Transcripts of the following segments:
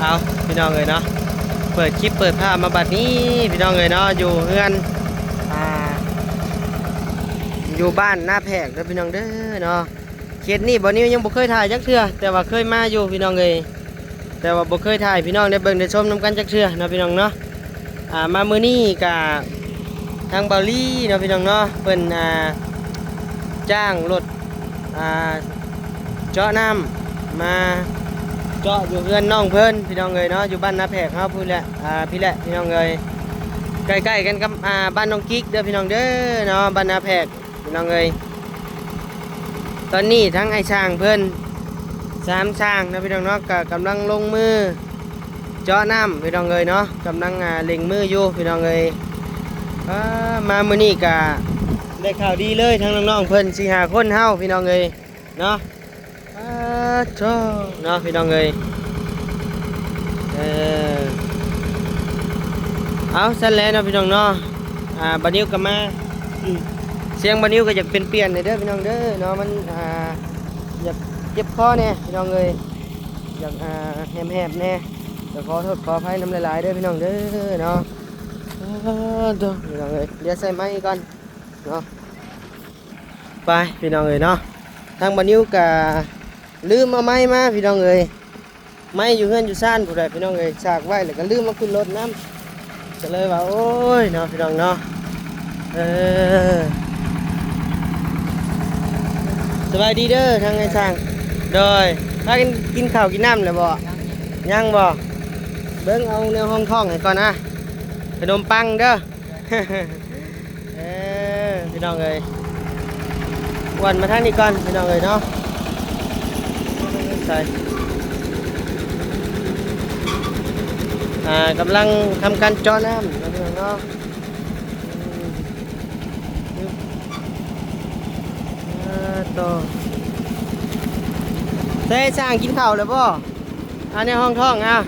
ເອົາ ພີ່ນ້ອງເອີຍເນາະ ເປີດຄລິບເປີດພາບມາບັດນີ້ ພີ່ນ້ອງເອີຍເນາະ ຢູ່ເຮືອນ ອ່າ ຢູ່ບ້ານນາແພກເດີພີ່ນ້ອງເດີເນາະ. ເຂດນີ້ບ່າວນິວຍັງບໍ່ເຄີຍຖ່າຍຈັກເທື່ອ ແຕ່ວ່າເຄີຍມາຢູ່ພີ່ນ້ອງເອີຍ ແຕ່ວ່າບໍ່ເຄີຍຖ່າຍໃຫ້ພີ່ນ້ອງໄດ້ເບິ່ງໄດ້ຊົມນຳກັນຈັກເທື່ອເນາະ ພີ່ນ້ອງເນາະ. ອ່າ ມາມື້ນີ້ກະທາງບ່າວລີເນາະ ພີ່ນ້ອງເນາະ ເພິ່ນ ອ່າ ຈ້າງລົດ ອ່າ ເຈາະນ້ຳມາເຈາະຢູ່ເຮືອນນ້ອງເພິ່ນ ພີ່ນ້ອງເອີຍເນາະ ຢູ່ບ້ານນາແພກເຮົາພຸ້ນແຫຼະ ອ່າ ພີ້ແຫຼະ ພີ່ນ້ອງເອີຍ ໃກ້ໆກັນກັບ ອ່າ ບ້ານນ້ອງກິກເດີພີ່ນ້ອງເດີເນາະ ບ້ານນາແພກ ພີ່ນ້ອງເອີຍ. ຕອນນີ້ທັງອ້າຍຊ່າງເພິ່ນ ສາມຊ່າງເນາະ ພີ່ນ້ອງເນາະ ກະກຳລັງລົງມືເຈາະນ້ຳ ພີ່ນ້ອງເອີຍເນາະ ກຳລັງ ອ່າ ເລັ່ງມືຢູ່ ພີ່ນ້ອງເອີຍ. ອ່າ ມາມື້ນີ້ກະໄດ້ຂ່າວດີເລີຍ ທັງນ້ອງໆເພິ່ນ ສີ່ຫ້າຄົນເຮົາ ພີ່ນ້ອງເອີຍເນາະ. ປາດໂທ້ ເນາະ ພີ່ນ້ອງເອີຍ ເອີ ເອົາ ຊັ້ນແຫຼະເນາະ ພີ່ນ້ອງເນາະ. ອ່າ ບ່າວນິວກໍມາ ອືມ ສຽງບ່າວນິວກໍຢາກປ່ຽນໆແດ່ເດີພີ່ນ້ອງເດີເນາະ ມັນ ອ່າ ຢາກເຈັບຄໍແດ່ພີ່ນ້ອງເອີຍ ຢາກ ອ່າ ແຫບໆແດ່ ກໍຂໍໂທດຂໍອະໄພນຳຫຼາຍໆເດີພີ່ນ້ອງເດີເນາະ. ເອີ ໂທ້ ພີ່ນ້ອງເອີຍ ດຽວໃສ່ໄມກ່ອນເນາະ. ໄປພີ່ນ້ອງເອີຍເນາະ ທາງບ່າວນິວກະລືມເອົາໄມມາພີ່ນ້ອງເອີຍ ໄມຢູ່ເຮືອນຢູ່ຊານພຸ້ນແຫຼະພີ່ນ້ອງເອີຍ ສາກໄວ້ແລ້ວກໍລືມເອົາຂຶ້ນລົດນຳ ກໍເລີຍວ່າ ໂອ້ຍເນາະ ພີ່ນ້ອງເນາະ. ເອີ ສະບາຍດີເດີທາງອ້າຍຊ່າງ ໂດຍ ພາກັນກິນເຂົ້າກິນນ້ຳແລ້ວບໍ່? ຍັງບໍ່? ເບິ່ງເອົາແນວຮອງທ້ອງໃຫ້ກ່ອນນະ ຂະໜົມປັງເດີ. ເອີ ພີ່ນ້ອງເອີຍ ອ້ວນມາທາງນີ້ກ່ອນພີ່ນ້ອງເອີຍເນາະ ໃສ່ ອ່າ ກຳລັງທຳການເຈາະນ້ຳເນາະ ພີ່ນ້ອງເນາະ. ອືມ ອ່າ ໂຕ ໃສ່ຊ່າງກິນເຂົ້າແລ້ວບໍ່? ອັນນີ້ຫ້ອງທ້ອງ ເອົາ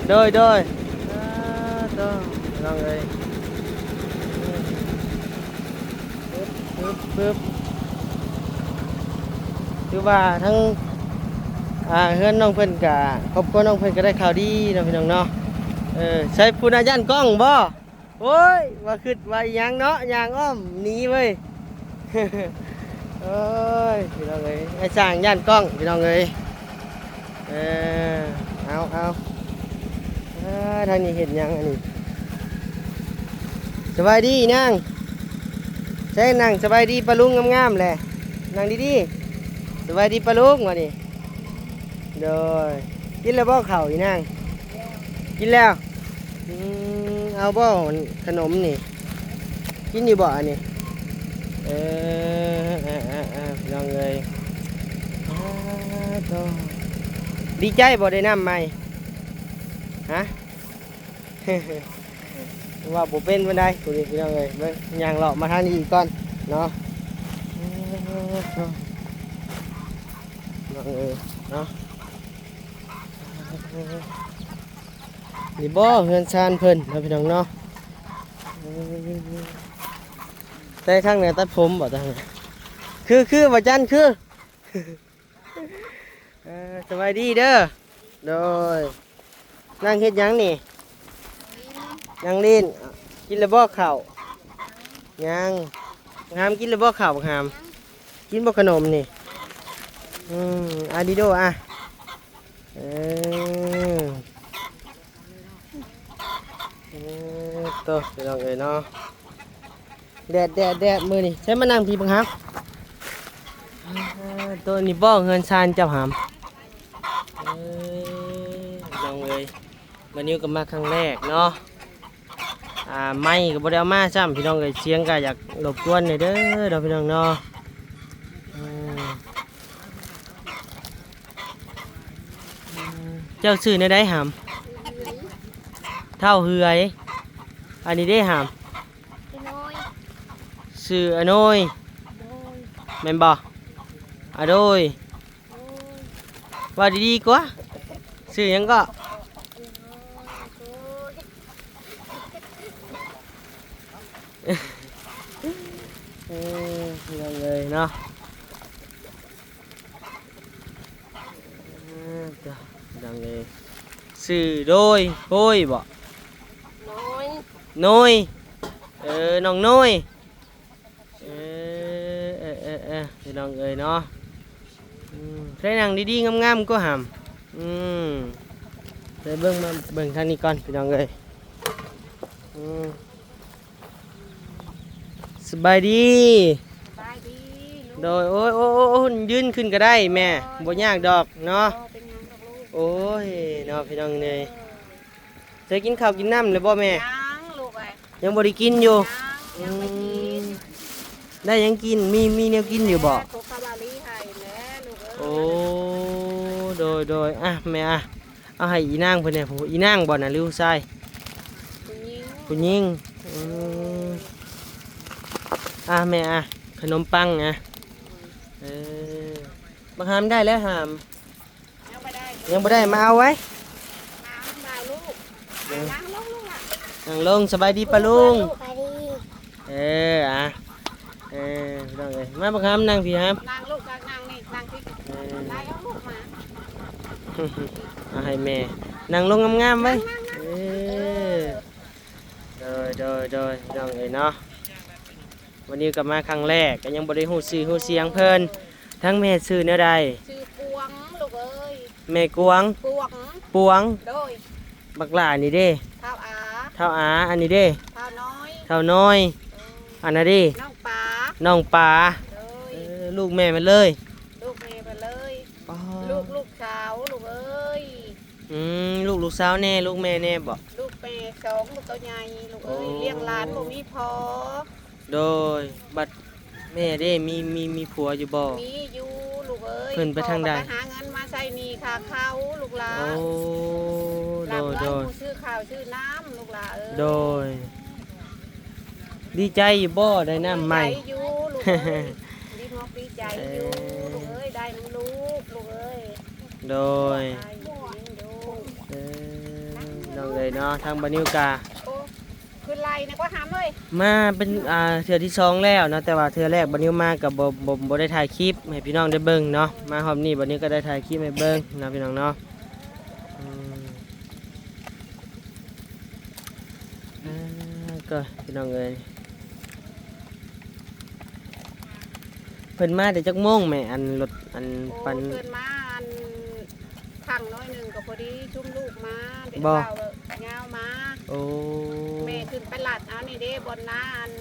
ໂດຍ ໂດຍ ເອີ ໂຕ ພີ່ນ້ອງເອີຍ ປຶບ ປຶບ ປຶບ ຄືວ່າທັງ ອ່າ ເຮືອນນ້ອງເພິ່ນກະ ຄອບຄົວນ້ອງເພິ່ນກະໄດ້ຂ່າວດີເນາະ ພີ່ນ້ອງເນາະ. ເອີ ໃສ່ຜູ້ນະຢ້ານກ້ອງບໍ່? ໂອ້ຍ ວ່າຄິດວ່າອີ່ຫຍັງເນາະ ຍ່າງອ້ອມໜີເວີຍ. ໂອ້ຍ ພີ່ນ້ອງເອີຍ ອ້າຍຊ່າງຢ້ານກ້ອງ ພີ່ນ້ອງເອີຍ. ເອີ ເອົາ ເອົາ ເອີ ທາງນີ້ເຮັດຫຍັງອັນນີ້? ສະບາຍດີນາງ ໃສ່ນັ່ງ ສະບາຍດີປ້າລຸງງາມໆແຫຼະ ນັ່ງດີໆ. ສະບາຍດີປ້າລຸງ ວ່ານີ້. ໂດຍ ກິນແລ້ວບໍ່ເຂົ້າອີນາງ? ກິນແລ້ວ. ອືມ ເອົາບໍ່ຂະໜົມນີ້? ກິນຢູ່ບໍ່ອັນນີ້? ເອີ ເອີ ເອີ ເອີ ພີ່ນ້ອງເອີຍ ອ້າ ໂທ້ ດີໃຈບໍ່ໄດ້ນ້ຳໃໝ່? ຮະ? ເວົ້າບໍ່ເປັນປານໃດຜູ້ນີ້ ພີ່ນ້ອງເອີຍ. ເບິ່ງ ຍ່າງເລາະມາທາງນີ້ອີກກ່ອນເນາະ ພີ່ນ້ອງເອີຍເນາະ. ນີ້ບໍ່ເຮືອນຊານເພິ່ນເນາະ ພີ່ນ້ອງເນາະ. ແຕ່ທາງເໜືອຕັດຜົມບໍ່ ທາງເໜືອ ຄື ຄືບໍ່ຈັນ ຄື. ເອີ ສະບາຍດີເດີ. ໂດຍ ນັ່ງເຮັດຫຍັງນີ້? ນັ່ງຫຼິ້ນ. ກິນແລ້ວບໍ່ເຂົ້າ? ຍັງ. ບັກຫາມກິນແລ້ວບໍ່ເຂົ້າ? ບັກຫາມ ກິນບໍ່ຂະໜົມນີ້? ອືມ ອາ ດີໂດ ອະ. ເອີ ເອີ ໂຕ ພີ່ນ້ອງເອີຍເນາະ. ແດດ ແດດ ແດດ ມື້ນີ້ໃຊ້ມານັ່ງພີ້ບັງຄັບ. ໂຕນີ້ບໍ່ເຮືອນຊານເຈົ້າຫຳ? ເອີ ນ້ອງເອີຍ ມານິວກໍມາຄັ້ງແລກເນາະ. ອ່າ ໄມກໍບໍ່ໄດ້ເອົາມາຊ້ຳ ພີ່ນ້ອງເອີຍ. ສຽງກໍຢາກລົບກວນແດ່ເດີເນາະ ພີ່ນ້ອງເນາະ. ເອີ ເຈົ້າຊື່ແນວໃດຫຳ? ເຖົ້າເຮືອຍ. ອັນນີ້ເດ້ຫຳ? ອາໂນຍ. ຊື່ອາໂນຍ. ໂດຍ. ແມ່ນບໍ່? ອາໂດຍ. ໂດຍ. ເວົ້າດີໆກວ່າ ຊື່ຫຍັງເກາະ? ໂດຍ. ເອີ ພີ່ນ້ອງເອີຍເນາະ. ເອີ ພີ່ນ້ອງເອີຍ ຊື່ໂດຍໂພຍບໍ? ໂນ້ຍ ໂນ້ຍ ເອີ ນ້ອງໂນ້ຍ ເອີ ເອີ ເອີ ເອີ ພີ່ນ້ອງເອີຍເນາະ ອືມ ໃສ່ນັ່ງດີໆງາມໆກໍຫຳ ອືມ ເດີເບິ່ງ ມາເບິ່ງທາງນີ້ກ່ອນ ພີ່ນ້ອງເອີຍ ອືມ ສະບາຍດີ ສະບາຍດີລູກ ໂດຍ ໂອ້ຍ ໂອ້ຍ ໂອ້ຍ ໂອ້ຍ ຢືນຂຶ້ນກໍໄດ້ແມ່ ໂອ້ຍ ບໍ່ຍາກດອກເນາະ ບໍ່ເປັນຫຍັງດອກລູກ ໂອ້ຍ ເນາະ ພີ່ນ້ອງເອີຍ ເອີ ເຈົ້າກິນເຂົ້າກິນນ້ຳແລ້ວບໍ່ແມ່? ຍັງລູກເອີຍ ຍັງບໍ່ໄດ້ກິນຢູ່ ຍັງ ຍັງບໍ່ໄດ້ກິນ ອືມ ໄດ້ຫຍັງກິນ? ມີ ມີແນວກິນຢູ່ບໍ່? ແມ່ ໂຄຄາບາລີໃຫ້ແຫຼະລູກເອີຍ ໂອ້ ໂດຍ ໂດຍ ອ່ະ ແມ່ ອ່ະ ເອົາໃຫ້ອີນາງເພິ່ນແດ່ ຜູ້ ອີນາງບໍ່ນະ ຫຼືຜູ້ຊາຍ? ຜູ້ຍິງ ຜູ້ຍິງ ອືມ ອ່ະ ແມ່ ອ່ະ ຂະໜົມປັງ ອ່ະ ເອີ ບັກຫາມໄດ້ແລ້ວຫາມ ຍັງບໍ່ໄດ້ ຍັງບໍ່ໄດ້ ມາເອົາໄວ້ ມາເອົາລູກ ເອີ ນັ່ງລົງລູກ ນັ່ງລົງ ສະບາຍດີປ້າລຸງ ສະບາຍດີ ເອີ ອ່ະ ເອີ ພີ່ນ້ອງເອີຍ ມາບັກຫາມນັ່ງພີ້ຫາມ ນັ່ງລູກ ນັ່ງ ນັ່ງນີ້ ນັ່ງພີ້ ເອີ ໄລ່ເອົາລູກມາ ເອົາໃຫ້ແມ່ ນັ່ງລົງງາມໆໄວ້ ນັ່ງໆໆ ເອີ ເອີ ໂດຍ ໂດຍ ໂດຍ ພີ່ນ້ອງເອີຍເນາະ ວັນນີ້ກໍມາຄັ້ງແລກ ກໍຍັງບໍ່ໄດ້ຮູ້ຊື່ຮູ້ສຽງເພິ່ນ ທາງແມ່ຊື່ແນວໃດ? ຊື່ກວງລູກເອີຍ ແມ່ກວງ ກວງ ປວງ ໂດຍ ບັກຫຼ້ານີ້ເດ້? ທ້າວອາ ທ້າວອາ ອັນນີ້ເດ້? ທ້າວນ້ອຍ ທ້າວນ້ອຍ ເອີ ອັນນັ້ນເດ້? ນ້ອງປາ ນ້ອງປາ ໂດຍ ເອີ ລູກແມ່ໝົດເລີຍ ລູກແມ່ໝົດເລີຍ ອໍ ລູກ ລູກສາວລູກເອີຍ ອືມ ລູກ ລູກສາວແດ່ ລູກແມ່ແດ່ບໍ? ລູກແມ່ສອງ ລູກໂຕໃຫຍ່ລູກເອີຍ ໂອ້ ລ້ຽງຫຼານບໍ່ມີພໍ່ ໂດຍ ບັດແມ່ເດ້ ມີ ມີ ມີຜົວຢູ່ບໍ່? ມີຢູ່ລູກເອີຍ ເພິ່ນໄປທາງໃດ? ພໍ່ກໍໄປຫາເງິນມາໃຊ້ໜີ້ຄ່າເຂົ້າລູກຫຼ້າ ໂອ້ ໂດຍ ໂດຍ ຊື້ເຂົ້າຊື້ນ້ຳລູກຫຼ້າເອີຍ ໂດຍ ດີໃຈຢູ່ບໍ່ ໄດ້ນ້ຳໃໝ່? ດີໃຈຢູ່ລູກເອີຍ ດີມອກດີໃຈຢູ່ ເອີ ລູກເອີຍ ໄດ້ນຳລູກ ລູກເອີຍ ໂດຍ ເອີ ນ້ອງເອີຍເນາະ ທາງບ່າວນິວກະ ໂອ້ ຂຶ້ນໄລ່ນະກວ່າຫາມເອີຍ ມາເປັນ ອ່າ ເທື່ອທີສອງແລ້ວເນາະ ແຕ່ວ່າເທື່ອແລກບ່າວນິວມາກະບໍ່ ບໍ່ ບໍ່ໄດ້ຖ່າຍຄລິບໃຫ້ພີ່ນ້ອງໄດ້ເບິ່ງເນາະ ມາຮອບນີ້ບ່າວນິວກະໄດ້ຖ່າຍຄລິບໃຫ້ເບິ່ງເນາະ ພີ່ນ້ອງເນາະ ອືມ ອ່າ ກໍພີ່ນ້ອງເອີຍ ເພິ່ນມາແຕ່ຈັກໂມງແມ່ ອັນລົດ ອັນ ໂອ້ ປັ່ນ ເພິ່ນມາ ອັນ ຂ້າງໜ້ອຍໜຶ່ງກໍພໍດີຊຸມລູກມາ ບໍ່ ເດັກບ່າວຍາວມາ ໂອ້ ແມ່ຂຶ້ນໄປລັດເອົານີ້ເດ້ ບ່ອນນາ ອັນ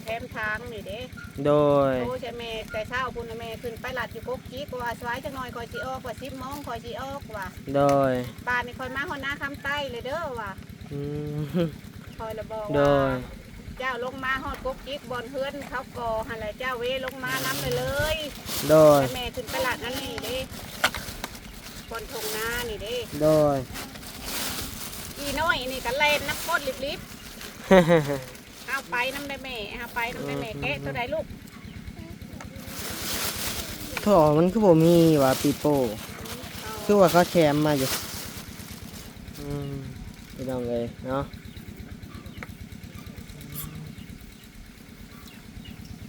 ແຄມທາງນີ້ເດ້ ໂດຍ ໂທໃສ່ແມ່ແຕ່ເຊົ້າພຸ້ນ ແມ່ຂຶ້ນໄປລັດຢູ່ກົກຈິກ ວ່າສວາຍຈັກໜ້ອຍຂ້ອຍຊິອອກ ວ່າສິບໂມງຂ້ອຍຊິອອກວ່າ ໂດຍ ບາດນີ້ຂ້ອຍມາຮອດນາຄຳໃຕ້ເລີຍເດີວ່າ ອືມ ຂ້ອຍລະບອກວ່າ ໂດຍ ເຈົ້າລົງມາຮອດກົກຈິກບ່ອນເຮືອນເຂົາກໍ່ຫັ້ນແຫຼະ ເຈົ້າເວລົງມານຳເລີຍ ໂດຍ ແມ່ຂຶ້ນໄປລັດອັນນີ້ເດ້ ບ່ອນທົ່ງນານີ້ເດ້ ໂດຍ ອີນ້ອຍນີ້ກໍແລ່ນນຳຄົນລິບໆ ເຮົາໄປນຳໄດ້ແມ່ ເຮົາໄປນຳໄດ້ແມ່ ອືມ ແກະໂຕໃດລູກ? ທໍ່ມັນຄືບໍ່ມີຫວາ ປີໂປ້ ຄືວ່າເຂົາແຖມມາຢູ່ ອືມ ພີ່ນ້ອງເອີຍເນາະ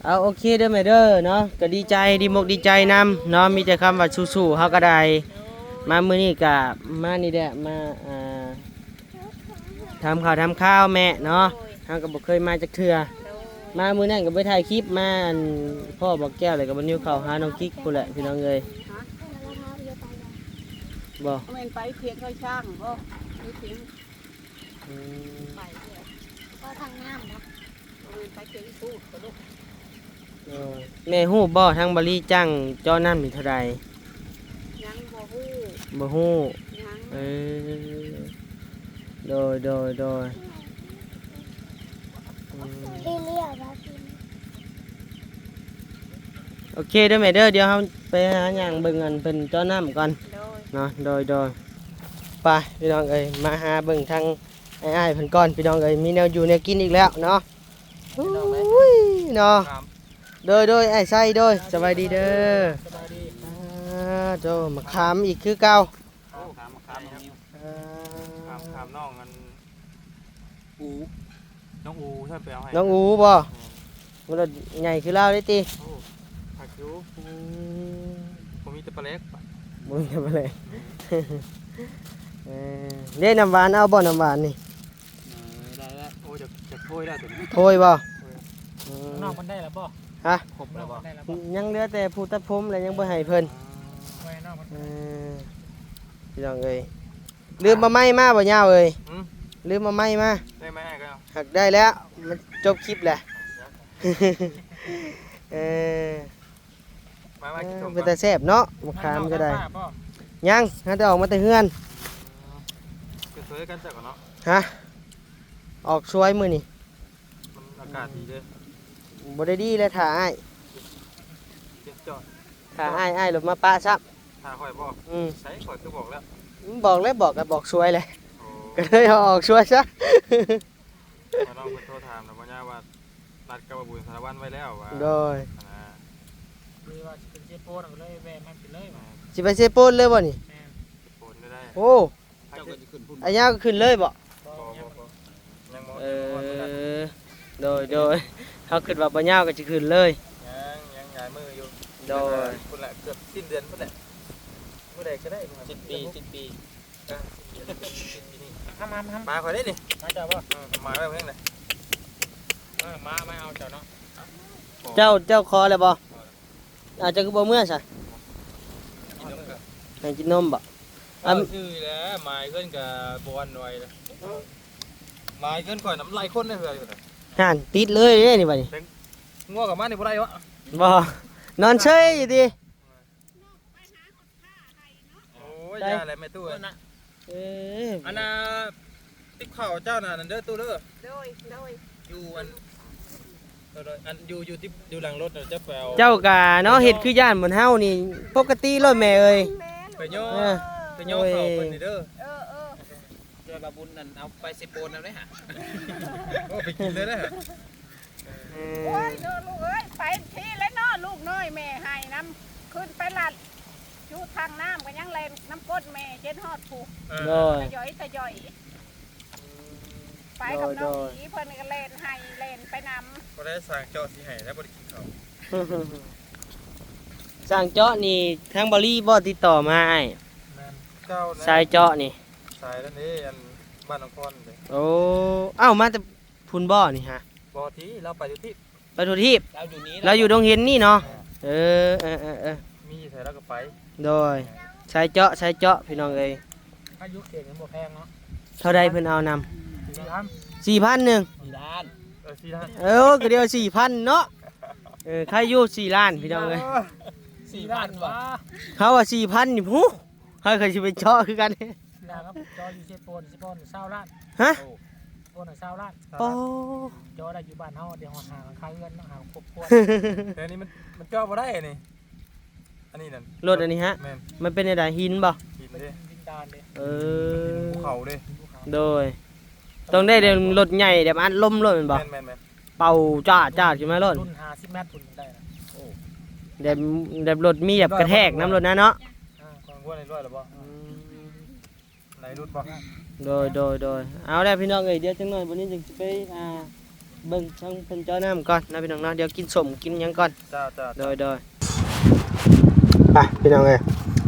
ເອົາ ໂອເຄເດີແມ່ເດີເນາະ ກໍດີໃຈ ດີມົກດີໃຈນຳເນາະ ມີແຕ່ຄຳວ່າສູ້ໆ ເຮົາກໍໄດ້ ມາມື້ນີ້ກໍມານີ້ແຫຼະ ມາ ອ່າ ຖາມຂ່າວຖາມຄາວແມ່ເນາະ ໂດຍ ເຮົາກໍບໍ່ເຄີຍມາຈັກເທື່ອ ໂດຍ ມາມື້ນັ້ນກໍໄປຖ່າຍຄລິບມາ ອັນ ພໍ່ບອກແກ້ວ ແລ້ວກໍບໍ່ນິວເຂົ້າຫານ້ອງກິກພຸ້ນແຫຼະ ພີ່ນ້ອງເອີຍ ຮະ ບໍ່ ແມ່ນໄປຖຽງເຂົາຊ່າງບໍ່ ຫຼືຖຽງ ອືມ ໄປເລີຍ ກໍທາງນ້ຳເນາະ ບໍ່ແມ່ນໄປເທິງພູດບໍ່ລູກ ໂດຍ ແມ່ຮູ້ບໍ່ ທາງບ່າວລີຈ້າງເຈາະນ້ຳນີ້ເທົ່າໃດ? ຍັງບໍ່ຮູ້ ບໍ່ຮູ້ ຍັງ ເອີ ໂດຍ ໂດຍ ໂດຍ ອືມ ໂອເຄເດີແມ່ເດີ ດຽວເຮົາໄປຫາຍ່າງເບິ່ງອັນເພິ່ນເຈາະນ້ຳກ່ອນ ໂດຍ ເນາະ ໂດຍ ໂດຍ ໄປ ພີ່ນ້ອງເອີຍ ມາຫາເບິ່ງທາງ ອ້າຍໆເພິ່ນກ່ອນ ພີ່ນ້ອງເອີຍ ມີແນວຢູ່ແນວກິນອີກແລ້ວເນາະ ອຸ້ຍເນາະ ໂດຍ ໂດຍ ອ້າຍໄຊ ໂດຍ ສະບາຍດີເດີ ສະບາຍດີ ອ່າ ໂຕ ມະຂາມອີກຄືເກົ່າ ໂອ້ ມະຂາມ ມະຂາມນ້ອງນິວ ເອີ ມະຂາມ ມະຂາມນ້ອງອັນ ອູ ນ້ອງອູ ໃຊ່ໄປເອົາໃຫ້ ນ້ອງອູບໍ່? ແມ່ນ ມັນລະໃຫຍ່ຄືລາວເດ້ຕິ ໂອ້ ຄັກຢູ່ ອືມ ບໍ່ມີແຕ່ປາແຫຼກ ບໍ່ມີແຕ່ປາແຫຼກ ອືມ ໄ ເອີ ເດ້ ນ້ຳຫວານ ເອົາບໍ່ ນ້ຳຫວານນີ້? ເອີ ໄດ້ແລ້ວ. ໂອ້ ຈະ ຈະໂທຍແລ້ວຕົວນີ້ ໂທຍບໍ່? ອືມ ນ້ອງມັນໄດ້ແລ້ວບໍ່? ຮະ? ຄົບແລ້ວບໍ່? ຍັງເຫຼືອແຕ່ຜູ້ຕັດຜົມແຫຼະ ຍັງບໍ່ໃຫ້ເພິ່ນ. ອືມ ເອີ ພີ່ນ້ອງເອີຍ ລືມເອົາໄມ້ມາບໍ່ຍາວເອີຍ? ຫືມ? ລືມເອົາໄມ້ມາ. ໄດ້ໄມ້ໃຫ້ກໍເອົາ ຫາກໄດ້ແລ້ວ ມັນຈົບຄລິບແຫຼະ. ເອີ ມາ ມາກິນ ເອີ ສົ້ມ ເປັນຕາແຊບເນາະ ໝາກຂາມກໍໄດ້. ຍັງ ຫາແຕ່ອອກມາແຕ່ເຮືອນ. ອືມ ໄປຊ່ວຍກັນເຈົ້າກໍເນາະ. ຮະ? ອອກຊ່ວຍມື້ນີ້ ມັນອາກາດດີເດ້. ບໍ່ໄດ້ດີແລ້ວ ຖ້າອ້າຍ ຖ້າອ້າຍ ອ້າຍລົດມາປະຊ້ຳ. ຖ້າຂ້ອຍບໍ່? ອືມ ໃສ ຂ້ອຍຄືບອກແລ້ວ. ບອກແລ້ວ ບອກກໍບອກຊ່ວຍແຫຼະ. ໂອ້ ກໍເລີຍເອົາອອກຊ່ວຍຊະ. ວ່ານ້ອງເພິ່ນໂທຖາມນະ ບໍ່ຍາວ່າ ນັດກັບບ່າວບຸນສາລະວັນໄວ້ແລ້ວວ່າ. ໂດຍ ອັນນະ ຄືວ່າຊິໄປເຊໂປນ ກໍເລີຍແວ່ມາກິນເລີຍວ່າ. ຊິໄປເຊໂປນເລີຍບໍ່ນີ້? ແມ່ນ ເຊໂປນໄດ້. ໂອ້ ເຈົ້າກໍຊິຂຶ້ນພຸ້ນ ອາຍາວກໍຂຶ້ນເລີຍບໍ່? ບໍ່ ບໍ່ ຍັງບໍ່ ເອີ ຍັງບໍ່ຮອດມື້ນັ້ນ. ໂດຍ ໂດຍ ເຮົາຄິດວ່າບໍ່ຍາວກໍຊິຂຶ້ນເລີຍ. ຍັງ ຍັງຫຼາຍມື້ຢູ່. ໂດຍ ພຸ້ນແຫຼະ ເກືອບສິ້ນເດືອນພຸ້ນແຫຼະ. ມື້ໃດກໍໄດ້ ສິ້ນປີ ສິ້ນປີ. ອ່ະ ມາ ມາ ມາ ມາຂ້ອຍເດ້ນີ້ ມາເຈົ້າບໍ່? ເອີ ມາແລ້ວເພິ່ນນະ. ເອີ ມາ ມາເອົາເຈົ້າເນາະ. ເຈົ້າ ເຈົ້າຂໍແລ້ວບໍ່? ອ້າວ ເຈົ້າຄືບໍ່ເມືອຊະ? ກິນນົມກໍ ໃຫ້ກິນນົມບໍ່? ອາ ເວົ້າຊື່ແຫຼະ ໝາຍເພິ່ນກໍບໍ່ຫວັ່ນໄຫວເດ້. ໝາຍເພິ່ນຂ້ອຍນ້ຳລາຍຄົນໃນເຮືອນ. ຫັ້ນ ຕິດເລີຍເດ້ນີ້ບັດນີ້. ແຕ່ງົວກັບມານີ້ບໍ່ໄດ້ວະ? ບໍ່ ນອນເຊີຍຢູ່ຕິ. ໂອ້ຍ ໄດ້ ຢ່າແຫຼະແມ່ຕູ້ເອີຍ. ເອີ ອັນນ່າ ຕິບເຂົ້າເຈົ້ານະ ນັ້ນເດີຕູ້ເດີ. ໂດຍ ໂດຍ ຢູ່ອັນ ໂດຍ ໂດຍ ອັນຢູ່ ຢູ່ຕິບ ຢູ່ຫຼັງລົດນະ ເຈົ້າໄປເອົາ. ເຈົ້າກະເນາະ ເຮັດຄືຢ້ານໝົດເຮົານີ້ ປົກກະຕິໂລດແມ່ເອີຍ. ໄປຍໍ ເອີ ໄປຍໍເຂົ້າເພິ່ນນີ້ເດີ. ເອີ ເອີ ເຈົ້າລະບຸນນັ້ນ ເອົາໄປເຊໂປນນຳເດ້ຫະ. ໂອ້ ໄປກິນເລີຍເດ້ຫະ. ເອີ ໂອ້ຍ ເນາະລູກເອີຍ ໄປທີແລ້ວເນາະ ລູກນ້ອຍແມ່ໃຫ້ນຳ ຂຶ້ນໄປລັດຢູ່ທາງນ້ຳກໍຍັງແລ່ນນຳກົ້ນແມ່ຈົນຮອດພູ. ເອີ ໂດຍ ຕະຢອຍ ຕະຢອຍ ໄປກັບນ້ອງ ໂດຍ ອີ່ເພິ່ນກໍແລ່ນໃຫ້ແລ່ນໄປນຳ. ບໍ່ໄດ້ ຊ່າງເຈາະຊິໃຫ້ແລ້ວ ບໍ່ໄດ້ກິນເຂົ້າ. ຊ່າງເຈາະນີ້ທາງບ່າວລີບໍ່ຕິດຕໍ່ມາອ້າຍ? ແມ່ນ ເຈົ້າແຫຼະ ສາຍເຈາະນີ້ ສາຍນັ້ນເດ້ ອັນບ້ານໜອງຄອນເດ້. ໂອ້ ເອົ້າ ມາແຕ່ ພຸ້ນບໍ່ນີ້ຫະ? ບໍ່ ທີ່ລາວໄປຢູ່ທີ່ ໄປທົ່ວທີບ. ລາວຢູ່ນີ້ ລາວຢູ່ດົງເຫັນນີ້ເນາະ. ເອີ ເອີ ເອີ ເອີ ມີໃສລາວກໍໄປ. ໂດຍ ສາຍເຈາະ ສາຍເຈາະ ພີ່ນ້ອງເອີຍ. ອາຍຸເຂດມັນບໍ່ແພງເນາະ. ເທົ່າໃດເພິ່ນເອົານຳ? ສີ່ພັນ ສີ່ພັນໜຶ່ງ ສີ່ລ້ານ. ເອີ ສີ່ລ້ານ. ເອີ ກໍດຽວສີ່ພັນເນາະ. ເອີ ໃຄຢູ່ສີ່ລ້ານ ພີ່ນ້ອງເອີຍ. ສີ່ລ້ານຫວາ? ເຂົາວ່າສີ່ພັນນີ້ ຫູ ໃຜກໍຊິໄປເຈາະຄືກັນ. ລາວກໍເຈາະຢູ່ເຊໂປນ ເຊໂປນຊາວລ້ານ. ຮະ? ໂອ້ ເຊໂປນຊາວລ້ານ. ໂອ້ ເຈາະໄດ້ຢູ່ບ້ານເຮົາ ໄດ້ຮອດຫ້າຫຼັງຄາເຮືອນເນາະ ຫ້າຄອບຄົວ. ແຕ່ນີ້ມັນ ມັນເຈາະບໍ່ໄດ້ນີ້. ອັນນີ້ນັ້ນ ລົດອັນນີ້ຫະ? ແມ່ນ. ມັນເປັນແນວໃດ? ຫີນບໍ່? ຫີນເດ້. ເປັນດິນດານເດ້. ເອີ ມັນດິນພູເຂົາເດ້. ໂດຍ ຕ້ອງໄດ້ລົດໃຫຍ່ແບບອັດລົມໂລດແມ່ນບໍ່? ແມ່ນໆໆ. ເປົ່າຈ້າດໆຂຶ້ນມາໂລດ. ລຸ້ນຫ້າສິບແມັດພຸ້ນໄດ້ນະ. ໂອ້ ແບບ ແບບລົດມີແບບກະແທກນຳໂລດນະເນາະ. ອ່າ ຂອງຫົວໃນຮ້ອຍແລ້ວບໍ່? ອືມ ໄດ້ລຸ້ນບໍ່? ໂດຍ ໂດຍ ໂດຍ. ເອົາແລ້ວພີ່ນ້ອງເອີຍ ດຽວຈັກໜ້ອຍບັດນີ້ຈຶ່ງຊິໄປ ອ່າ ເບິ່ງທາງເພິ່ນເຈາະນ້ຳກ່ອນເນາະພີ່ນ້ອງເນາະ. ດຽວກິນສົ້ມກິນຫຍັງກ່ອນ. ເຈົ້າ ເຈົ້າ ໂດຍ ໂດຍ. ໄປພີ່ນ້ອງເອີຍ.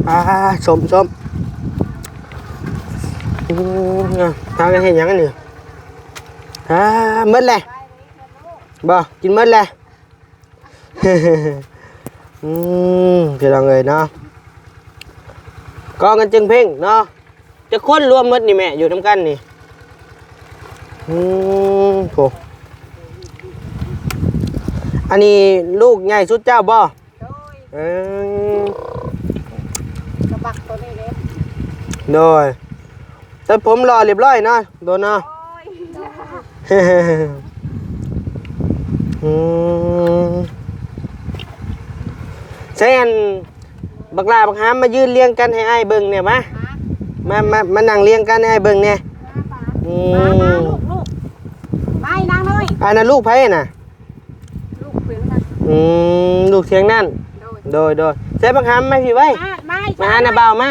ອ່າ ສົ້ມ ສົ້ມ. ອືມ ພາກັນເຮັດຫຍັງອັນນີ້? ອ່າ ໝົດແລ້ວບໍ່? ກິນໝົດແລ້ວ. ອືມ ພີ່ນ້ອງເອີຍເນາະ ກອງກັນຈຶ່ງເພັງເນາະ. ຈັກຄົນລວມໝົດນີ້ແມ່ ຢູ່ນຳກັນນີ້? ອືມ ໂອ້ ອັນນີ້ລູກໃຫຍ່ສຸດເຈົ້າບໍ່? ໂດຍ ເອີ ກະບັກໂຕນີ້ເດ້. ໂດຍ ຕັດຜົມຫຼໍ່ລຽບຮ້ອຍເນາະ ໂດນເນາະ. ໂອ້ຍ ອືມ ໃສ່ອັນ ບັກຫຼ້າບັກຫາມມາຢືນລຽງກັນໃຫ້ອ້າຍເບິ່ງແດ່ມາ. ມາ ມາ ມານັ່ງລຽງກັນໃຫ້ອ້າຍເບິ່ງແດ່. ອືມ ມາ ມາ ລູກ ລູກ ມາອີນາງນ້ອຍ. ອັນນັ້ນລູກໃຜນະ? ລູກເພິ່ນນະ. ອືມ ລູກທຽງນັ້ນ. ໂດຍ ໂດຍ ໂດຍ. ໃສ່ບັກຫາມມາພີ້ໄວ້ ມາ ມາ ມາຫານ້າບ່າວມາ.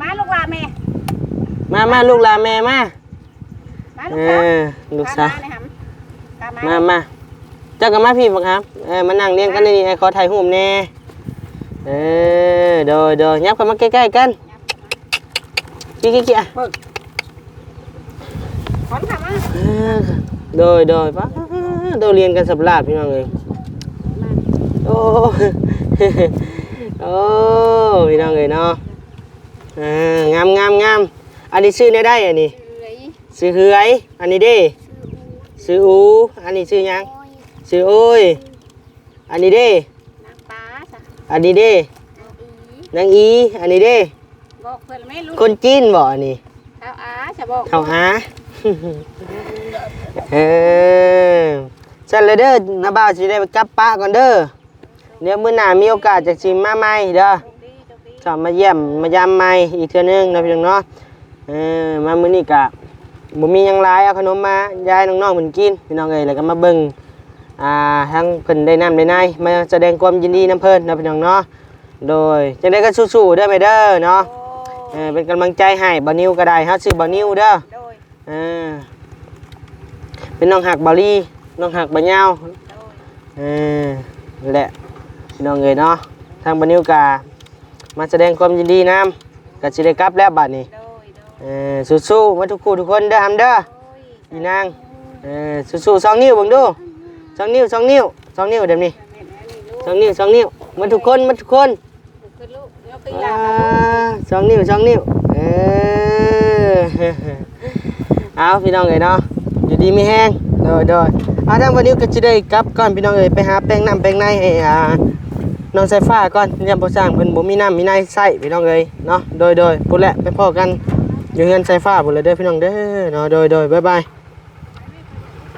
ມາລູກຫຼ້າແມ່ ມາ ມາລູກຫຼ້າແມ່ມາ. ມາລູກສາວ ເອີ ລູກສາວ ມາ ມາ ມາ ເຈົ້າກໍມາພີ້ບັກຫາມ. ເອີ ມານັ່ງລຽງກັນນີ້ ໃຫ້ຂໍຖ່າຍຮູບແດ່. ເອີ ໂດຍ ໂດຍ ຫຍັບເຂົ້າມາໃກ້ໆກັນ. ຂີ້ໆໆ ອ່ະ ເບິ່ງ ຄວັນເຂົ້າມາ ເອີ ໂດຍ ໂດຍ ປ້າ ໂດຍ ລຽນກັນສັບຫຼາດ ພີ່ນ້ອງເອີຍ ໂອ້ ໂອ້ ພີ່ນ້ອງເອີຍເນາະ ເອີ ງາມໆໆ ອັນນີ້ຊື່ແນວໃດ ອັນນີ້? ຊື່ເຮືອຍ ຊື່ເຮືອຍ ອັນນີ້ເດ້? ຊື່ອູ ອັນນີ້ຊື່ຫຍັງ? ຊື່ໂອ້ຍ ອັນນີ້ເດ້? ນາງປາຊະ ອັນນີ້ເດ້? ນາງອີ ນາງອີ ອັນນີ້ເດ້? ບອກເພິ່ນແມ່ລູກ ຄົນຈີນບໍອັນນີ້? ເຖົ້າອາຊະ ບອກ ເຖົ້າອາ ເອີ ຊັ້ນລະເດີ ນ້າບ່າວຊິໄດ້ກັບປະກ່ອນເດີ ດຽວມື້ໜ້າມີໂອກາດຈັກຊິມາໃໝ່ເດີ ໂຊກດີ ໂຊກດີ ຈະມາຢ້ຽມມາຢາມໃໝ່ອີກເທື່ອໜຶ່ງເນາະ ພີ່ນ້ອງເນາະ ເອີ ມາມື້ນີ້ກະບໍ່ມີຫຍັງຫຼາຍ ເອົາຂະໜົມມາຍາຍນ້ອງໆເພິ່ນກິນ ພີ່ນ້ອງເອີຍ ແລ້ວກໍມາເບິ່ງ ອ່າ ທາງເພິ່ນໄດ້ນ້ຳໄດ້ໃນ ມາສະແດງຄວາມຍິນດີນຳເພິ່ນເນາະ ພີ່ນ້ອງເນາະ ໂດຍ ຈັ່ງໃດກໍສູ້ໆເດີແມ່ເດີເນາະ ໂອ້ຍ ເອີ ເປັນກຳລັງໃຈໃຫ້ ບ່າວນິວກໍໄດ້ ເຮົາຊື່ບ່າວນິວເດີ ໂດຍ ເອີ ເປັນນ້ອງຮັກບ່າວລີ ນ້ອງຮັກບ່າວຍາວ ໂດຍ ເອີ ແຫຼະ ພີ່ນ້ອງເອີຍເນາະ ທາງບ່າວນິວກະມາສະແດງຄວາມຍິນດີນຳ ກະຊິໄດ້ກັບແລ້ວບາດນີ້ ໂດຍ ໂດຍ ເອີ ສູ້ໆໝົດທຸກຄູ່ທຸກຄົນເດີ ຫຳເດີ ໂດຍ ອີນາງ ເອີ ສູ້ໆ ສອງນິ້ວເບິ່ງດູ ສອງນິ້ວ ສອງນິ້ວ ສອງນິ້ວແບບນີ້ ສອງນິ້ວ ສອງນິ້ວ ໝົດທຸກຄົນ ໝົດທຸກຄົນ ອ່າ ສອງນິ້ວ ສອງນິ້ວ ເອີ ເອົາ ພີ່ນ້ອງເອີຍເນາະ ຢູ່ດີມີແຮງ ໂດຍ ໂດຍ ອ່າ ທາງບ່າວນິວກໍຊິໄດ້ກັບກ່ອນ ພີ່ນ້ອງເອີຍ ໄປຫາແປງນ້ຳແປງໃນໃຫ້ ອ່າ ນ້ອງສາຍຟ້າກ່ອນ ຢ້ານພໍ່ຊ່າງເພິ່ນບໍ່ມີນ້ຳມີໃນໃຊ້ ພີ່ນ້ອງເອີຍເນາະ ໂດຍ ໂດຍ ພຸ້ນແຫຼະ ໄປພໍ້ກັນຢູ່ເຮືອນສາຍຟ້າພຸ້ນລະເດີ ພີ່ນ້ອງເດີເນາະ ໂດຍ ໂດຍ ບາຍບາຍ.